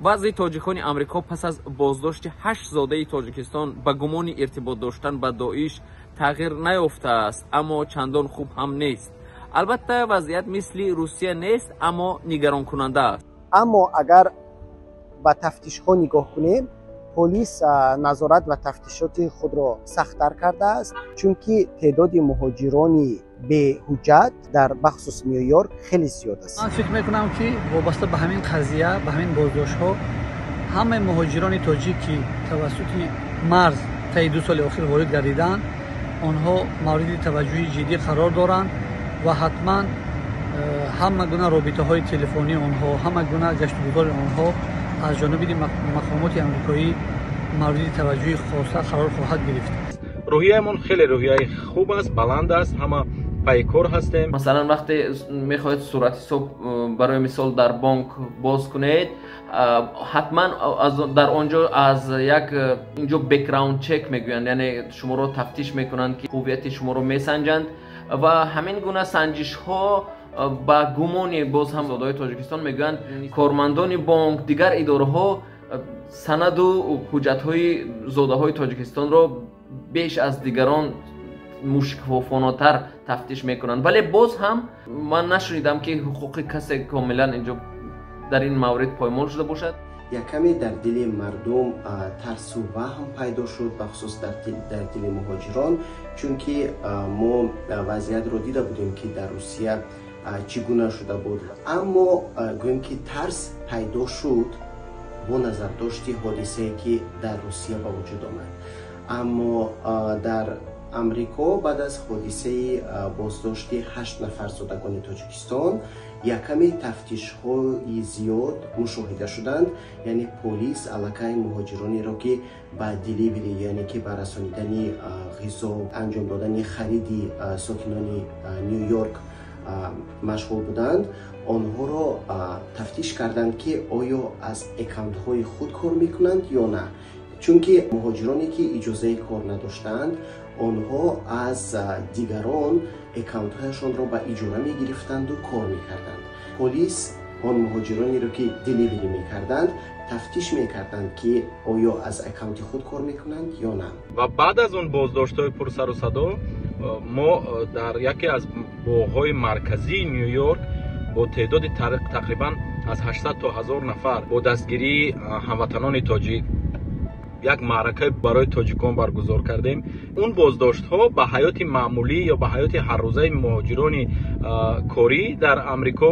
Вазъи тоҷикони Амрико пас аз боздошти ҳашт зодаи Тоҷикистон ба гумони иртибот доштан ба Доиш тағйир наёфтааст, аммо чандон хуб ҳам нест. Албатта, вазъият мисли Русия нест, аммо нигаронкунанда аст. Аммо агар ба тафтишҳо нигоҳ кунем, полис назорат ва тафтишоти худро сахттар кардааст, чунки теъдоди муҳоҷирони беҳуҷҷат дар бахусус Ню-Йорк хеле зиёд аст. Ман фикр мекунам, ки вобаста ба ҳамин қазия, ба ҳамин боздоштҳо, ҳамаи муҳоҷирони тоҷик, ки тавассути марз таи 2 соли охир ворид гардидаанд, онҳо мавриди таваҷҷӯҳи ҷиддӣ қарор доранд ва ҳатман ҳама гуна робитаҳои телефонии онҳо, ҳама гуна гаштугузори онҳо аз ҷониби мақомоти амрикоӣ мавриди таваҷҷӯҳи хоса қарор хоҳад гирифт. Рӯҳияамон хеле рӯҳияи хуб аст, баланд аст, ҳама пайкор ҳастем. Масалан, вақте мехоҳед суратҳисоб, барои мисол, дар бонк боз кунед, ҳатман дар он ҷо аз як инҷо background check мегӯянд, яъне шуморо тафтиш мекунанд, ки ҳуввияти шуморо месанҷанд. Ва ҳамин гуна санҷишҳо, ба гумони боз ҳам зодаҳои Тоҷикистон, мегӯянд, кормандони бонк, дигар идораҳо санаду ҳуҷҷатҳои зодаҳои Тоҷикистонро беш аз дигарон мушкофонотар тафтиш мекунанд. Вале боз ҳам ман нашунидам, ки ҳуқуқи касе комилан инҷо дар ин маврид поймол шуда бошад. Якаме дар дили мардум тарсу ваҳм пайдо шуд, бахусус дар дили муҳоҷирон, чунки мо вазъиятро дида будем, ки дар Русия чӣ гуна шуда буд. Аммо гӯем, ки тарс пайдо шуд бо назардошти ҳодисае, ки дар Русия ба вуҷуд омад. Аммо дар Амрико баъд аз ҳодисаи боздошти ҳашт нафар зодагони Тоҷикистон якаме тафтишҳои зиёд мушоҳида шуданд, яъне полис аллакай муҳоҷиронеро, ки ба delivery, яъне ки ба расонидани ғизо, анҷом додани хариди сокинони Ню-Йорк машғул буданд, онҳоро тафтиш карданд, ки оё аз аккаунтҳои худ кор мекунанд ё на, чунки муҳоҷироне, ки иҷозаи кор надоштанд, онҳо аз дигарон аккаунтҳояшонро ба иҷора мегирифтанду кор мекарданд. Полис он муҳоҷиронеро, ки delivery мекарданд, тафтиш мекарданд, ки оё аз аккаунти худ кор мекунанд ё на. Ва баъд аз он боздоштҳои пурсару садо мо дар яке аз боғҳои марказии Ню-Йорк бо теъдоди тақрибан аз 800 то 1000 нафар бо дастгирии ҳамватанони тоҷик як маъракаи барои тоҷикон баргузор кардем. Он боздоштҳо ба ҳаёти маъмулӣ ё ба ҳаёти ҳаррӯзаи муҳоҷирони корӣ дар Амрико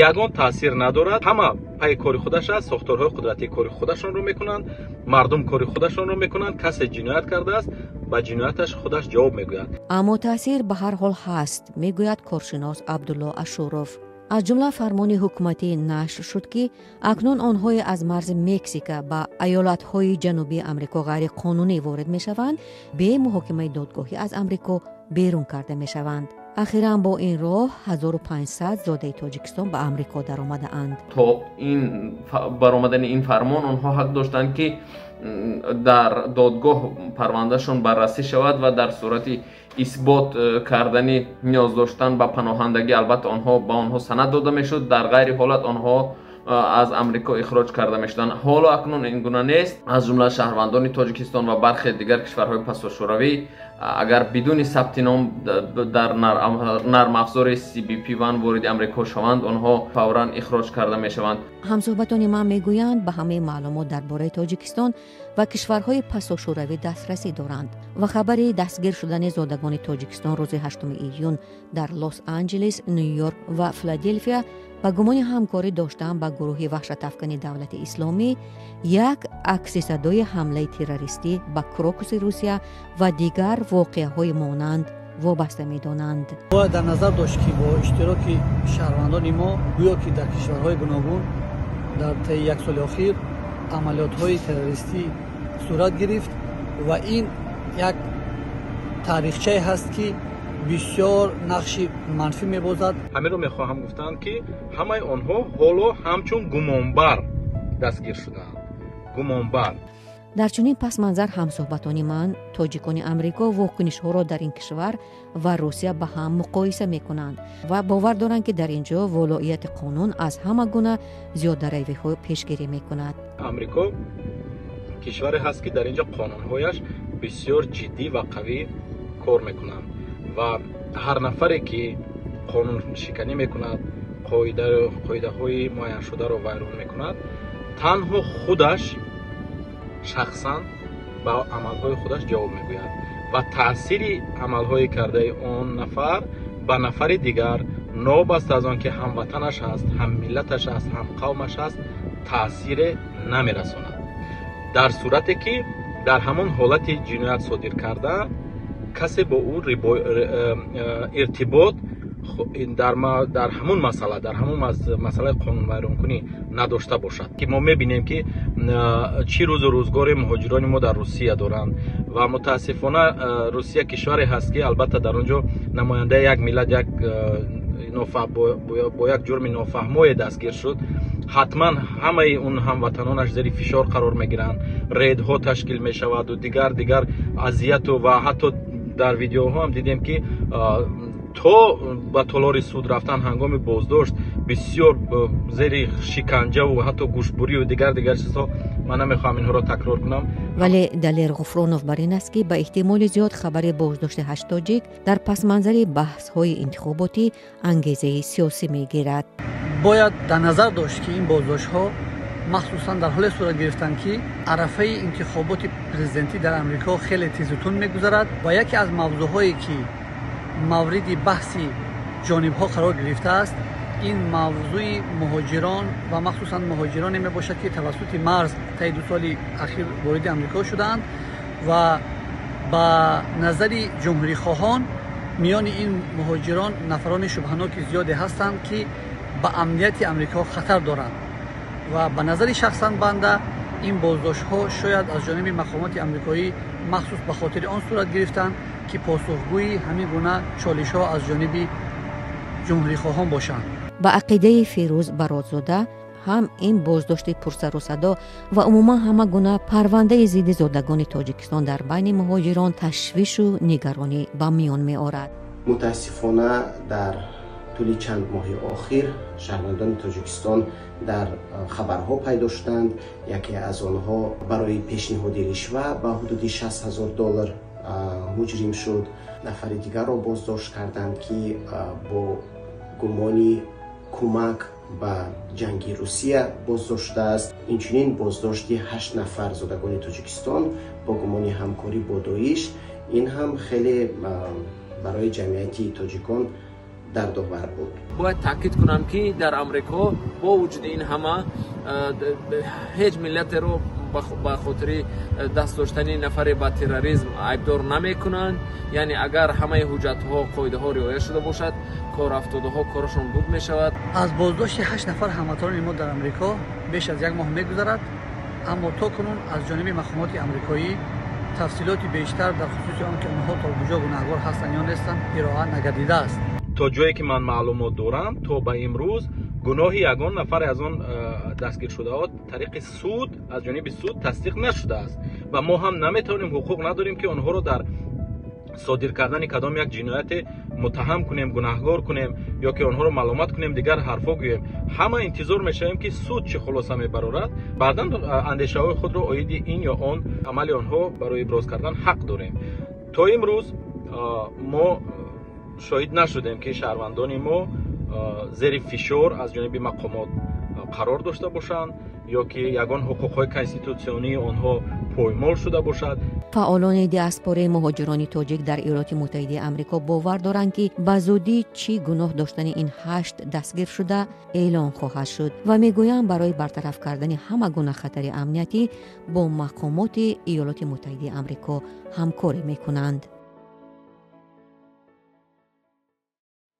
ягон таъсир надорад. Ҳама пайи кори худаш аст, сохторҳои қудратӣ кори худашонро мекунанд, мардум кори худашонро мекунанд. Касе ҷиноят кардааст, ба ҷинояташ худаш ҷавоб мегӯяд. Аммо таъсир ба ҳар ҳол ҳаст, мегӯяд коршинос Абдулло Ашуров. Аз ҷумла фармони ҳукуматӣ нашр шуд, ки акнун онҳое аз марзи Мексика ба аёлатҳои ҷанубии Амрико ғайриқонунӣ ворид мешаванд, бе муҳокимаи додгоҳӣ аз Амрико берун карда мешаванд. Ахиран бо ин роҳ 1500 зодаи Тоҷикистон ба Амрико даромадаанд. То ин баромадани ин фармон онҳо ҳақ доштанд, ки дар додгоҳ парвандашон баррасӣ шавад ва дар сурати исбот кардани ниёз доштан ба паноҳандагӣ, албатта, онҳо ба онҳо санад дода мешуд, дар ғайри ҳолат онҳо аз Амрико ихроҷ карда мешуданд. Ҳоло акнун ин гуна нест. Аз ҷумла шаҳрвандони Тоҷикистон ва бархе дигар кишварҳои пасошӯравӣ агар бидуни сабти ном дар нармафзори CBP One вориди Амрико шаванд, онҳо фавран ихроҷ карда мешаванд. Ҳамсӯҳбатони ман мегӯянд, ба ҳамаи маълумот дар бораи Тоҷикистон ва кишварҳои пасошӯравӣ дастрасӣ доранд ва хабари дастгир шудани зодагони Тоҷикистон рӯзи 8 июн дар Лос Анҷелес, Ню-Йорк ва Филаделфия ба гумони ҳамкорӣ доштан ба гурӯҳи ваҳшатафкани Давлати Исломӣ, як акси садои ҳамлаи террористӣ ба Крокуси Русия ва дигар воқеаҳои монанд вобаста медонанд. Бояд дар назар дошт, ки бо иштироки шаҳрвандони мо гӯё ки дар кишварҳои гуногун дар таи як соли охир амалиётҳои террористӣ сурат гирифт ва ин як таърихчае ҳаст, ки бисёр нақши манфӣ мебозад. Ҳаминро мехоҳам гуфтан, ки ҳамаи онҳо ҳоло ҳамчун гумонбар дастгир шудаанд, гумонбар. Дар чунин пасманзар ҳамсӯҳбатони ман тоҷикони Амрико вокунишҳоро дар ин кишвар ва Русия ба ҳам муқоиса мекунанд ва бовар доранд, ки дар ин ҷо волоияти қонун аз ҳама гуна зиёдаравиҳо пешгирӣ мекунад. Амрико кишваре ҳаст, ки дар ин ҷо қонунҳояш бисёр ҷиддӣ ва қавӣ кор мекунанд ва ҳар нафаре ки қонуншиканӣ мекунад, қоидаҳои муайяншударо вайрон мекунад, танҳо худаш шахсан ба амалҳои худаш ҷавоб мегӯяд ва таъсири амалҳои кардаи он нафар ба нафари дигар, новобаста аз он ки ҳамватанаш аст, ҳаммиллаташ аст, ҳамқавмаш аст, таъсире намерасонад. Дар сурате ки дар ҳамон ҳолати ҷиноят содир карда касе бо ӯ иртибот дар ҳамун масъала, дар ҳамун масъалаи қонунвайронкунӣ надошта бошад, ки мо мебинем, ки чӣ рӯзу рӯзгоре муҳоҷирони мо дар Русия доранд ва мутаассифона Русия кишваре ҳаст, ки албатта дар он ҷо намояндаи як миллат як бо як ҷурми нофаҳмое дастгир шуд, ҳатман ҳамаи он ҳамватанонаш зери фишор қарор мегиранд, рейдҳо ташкил мешаваду дигар дигар азияту ва ҳатто дар видеоҳо ҳам дидем, ки то ба толори суд рафтан ҳангоми боздошт бисёр зери шиканҷаву ҳатто гӯшбурию дигар дигар чизҳо. Ман намехоҳам инҳоро такрор кунам. Вале Далер Ғуфронов бар ин аст, ки ба эҳтимоли зиёд хабари боздошти ҳашт тоҷик дар пасманзари баҳсҳои интихоботӣ ангезаи сиёсӣ мегирад. Бояд дар назар дошт, ки ин боздоштҳо махсусан дар ҳоле сурат гирифтанд, ки арафаи интихоботи президентӣ дар Амрико хеле тезу тунд мегузарад ва яке аз мавзӯъҳое, ки мавриди баҳси ҷонибҳо қарор гирифтааст, ин мавзӯи муҳоҷирон ва махсусан муҳоҷироне мебошад, ки тавассути марз таи 2 соли ахир вориди Амрико шудаанд ва ба назари ҷумҳурихоҳон миёни ин муҳоҷирон нафарони шубҳаноки зиёде ҳастанд, ки ба амнияти Амрико хатар доранд. Ва ба назари шахсан банда ин боздоштҳо шояд аз ҷониби мақомоти амрикоӣ махсус ба хотири он сурат гирифтанд, ки посухгӯи ҳамин гуна чолишҳо аз ҷониби ҷумҳурихоҳон бошанд. Ба ақидаи Фирӯз Баротзода ҳам ин боздошти пурсарусадо ва умуман ҳама гуна парвандаи зидди зодагони Тоҷикистон дар байни муҳоҷирон ташвишу нигаронӣ ба миён меорад. Мутаассифона, дар тӯли чанд моҳи охир шаҳрвандони Тоҷикистон дар хабарҳо пайдо шуданд. Яке аз онҳо барои пешниҳоди ришва ба ҳудуди 60 ҳазор доллар муҷрим шуд. Нафари дигарро боздошт карданд, ки бо гумони кӯмак ба ҷанги Русия боздошт шудааст. Инчунин боздошти ҳашт нафар зодагони Тоҷикистон бо гумони ҳамкорӣ бо Доиш, ин ҳам хеле барои ҷамъияти тоҷикон дардовар буд. Бояд таъкид кунам, ки дар Амрико бо вуҷуди ин ҳама ҳеҷ миллатеро ба хотири даст доштани нафаре ба терроризм айбдор намекунанд. Яъне агар ҳамаи ҳуҷҷатҳо, қоидаҳо риоя шуда бошад, корафтодаҳо корашон буд мешавад. Аз боздошти ҳашт нафар ҳамватанони мо дар Амрико беш аз як моҳ мегузарад, аммо то кунун аз ҷониби мақомоти амрикоӣ тафсилоти бештар дар хусуси он ки онҳо то куҷо гунаҳгор ҳастанд ё нестанд ироа нагардидааст. То ҷое ки ман маълумот дорам, то ба имрӯз гуноҳи ягон нафаре аз он дастгиршудаҳо тариқи суд, аз ҷониби суд тасдиқ нашудааст ва мо ҳам наметавонем, ҳуқуқ надорем, ки онҳоро дар содир кардани кадом як ҷинояте муттаҳам кунем, гунаҳгор кунем ё ки онҳоро маломат кунем, дигар ҳарфҳо гӯем. Ҳама интизор мешавем, ки суд чӣ хулоса мебарорад, баъдан андешаҳои худро оиди ин ё он амали онҳо барои иброз кардан ҳақ дорем. То имрӯз мо шоҳид нашудем, ки шаҳрвандони мо зери фишор аз ҷониби мақомот қарор дошта бошанд ё ки ягон ҳуқуқҳои конститутсионии онҳо поймол шуда бошад. Фаъолони диаспораи муҳоҷирони тоҷик дар Иёлоти Муттаҳидаи Амрико бовар доранд, ки ба зудӣ чӣ гуноҳ доштани ин ҳашт дастгиршуда эълон хоҳад шуд ва мегӯянд, барои бартараф кардани ҳама гуна хатари амниятӣ бо мақомоти Иёлоти Муттаҳидаи Амрико ҳамкорӣ мекунанд.